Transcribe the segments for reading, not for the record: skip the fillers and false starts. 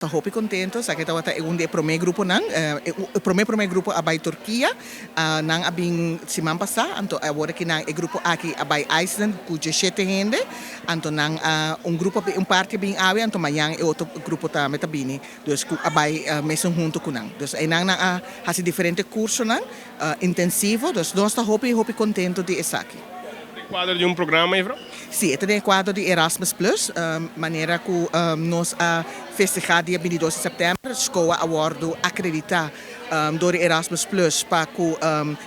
Ta hopi contento, sa cu tabata un di e prome gruponan. E prome prome grupo a bay Turkia, nan a bin siman pasa, anto awor aki nan e grupo aki a bay Iceland cu 17 hende, anto nan un grupo un parti a bin awe, anto mañan e otro grupo tambe ta bini, dus cu a bay mesun hunto cu nan. Dus eynan nan a haci diferente cursonan intensivo, dus nos ta hopi hopi contento di esaki. Den cuadro di un programa, juffrouw? Si, e ta den cuadro di Erasmus Plus, manera cu nos a festeha dia 22 di september, SKOA a wordo acredita door di Erasmus Plus pa cu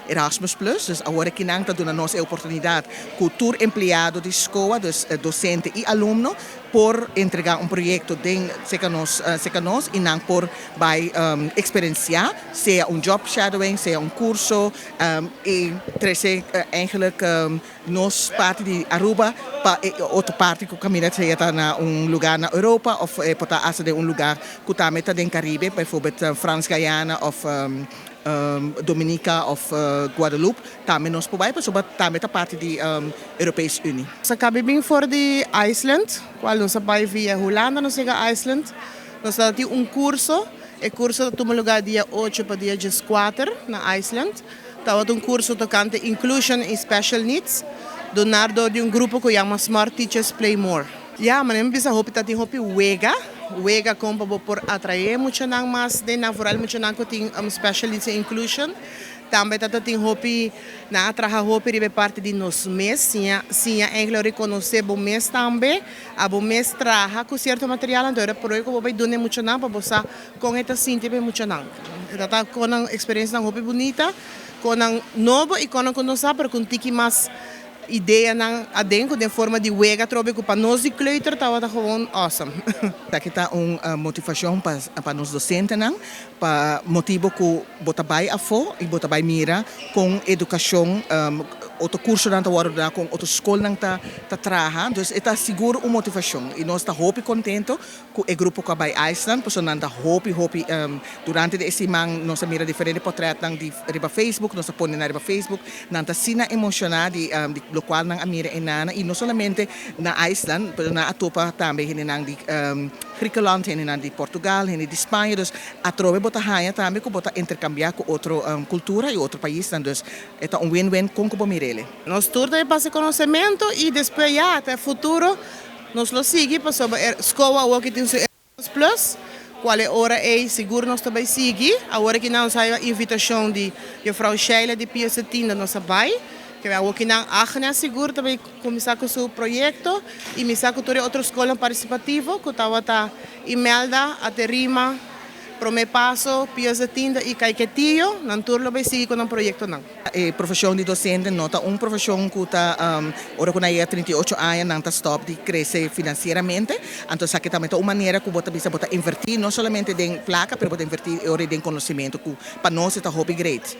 Erasmus Plus. Dus awor aki nan ta duna nos e oportunidad cu tur empleado di SKOA, dus docente y alumno, por entrega un proyecto den cerca nos y nan por bay experiencia, sea un job shadowing, sea un curso y trece eigenlijk nos parti di Aruba pa otro parti cu caminda, sea ta na un lugar na Europa of por ta hasta den un lugar cu tambe ta den Caribe, bijvoorbeeld Frans Guyana of Dominica of Guadeloupe, tambe nos por bay pasobra tambe ta parti di Europese Unie. Nos a caba bin for di Iceland, cual nos a bay via Hulanda, nos a yega Iceland. Nos tin un curso, e curso a tuma lugar dia 8 pa dia 14 na Iceland. Tabata un curso tocante inclusion y special needs, duna door di un grupo cu yama Smart Teachers Play More. Ja, maar mi bisa hopi tatin hopi wega, wega con pa por atrae muchanan mas den vooral muchanan cu tin special needs y inclusion. Tambe tatin hopi nan a traha hopi riba parti di nos mes, siña siña eigenlijk reconoce bo mes tambe, a bo mes traha cu cierto material, anto era por cu bo bay duna muchanan pa bo sa con e ta sinti pa muchanan. Ta cu un experiencia hopi bunita, cu nobo y cu nos sa, pero cu tiki mas ideanan aden den forma di wega trobe cu pa nos di kleuter tabata gewoon awesome. Aki ta un motivacion pa nos docentenan, pa motibo cu bo ta bay afo y bo ta bay mira cu educacion, otro cursonan ta wordo cu otro scolnan ta traha, dus ta sigur un motivacion y nos ta hopi contento cu e grupo cu a bay Iceland, pasobra nan ta hopi hopi durante e siman nos a mira diferente portretnan di riba Facebook, nos a pone na riba Facebook, nan ta asina emociona di locual nan a mira eynan, y no solamente na Iceland, pero nan a topa tambe hendenan di Griekenland, hendenan di Portugal, hende di Spaña, dus atrobe bo ta haya tambe cu bo ta intercambia cu otro cultura y otro pais, dus ta un win-win con cu bo mir'e. Nos tur ta pasa conocemento y despues ya, te futuro nos lo sigui, pasobra SKOA awor tin su Plus, cual e ora ey sigur nos tambe sigui. Awor cu nos a invitacion di juffrouw Sheila di Pius X, nos a bay, cu awor cu nan Agnes sigur tambe cuminsa cu su proyecto y mi sa cu tur otro scol participativo, cu tabata Imelda, Aterima, Prome Paso, Pius X y Caiquetio, nan tur lo bay sigui cu e proyectonan. E profesion di docente no ta un profesion cu ta ora cu nan 38 aña nan ta stop di crece financieramente, anto esaki tambe ta un manera cu bo ta bisa bo ta inverti no solamente den placa, pero bo ta inverti den conocimento cu pa nos ta hopi great.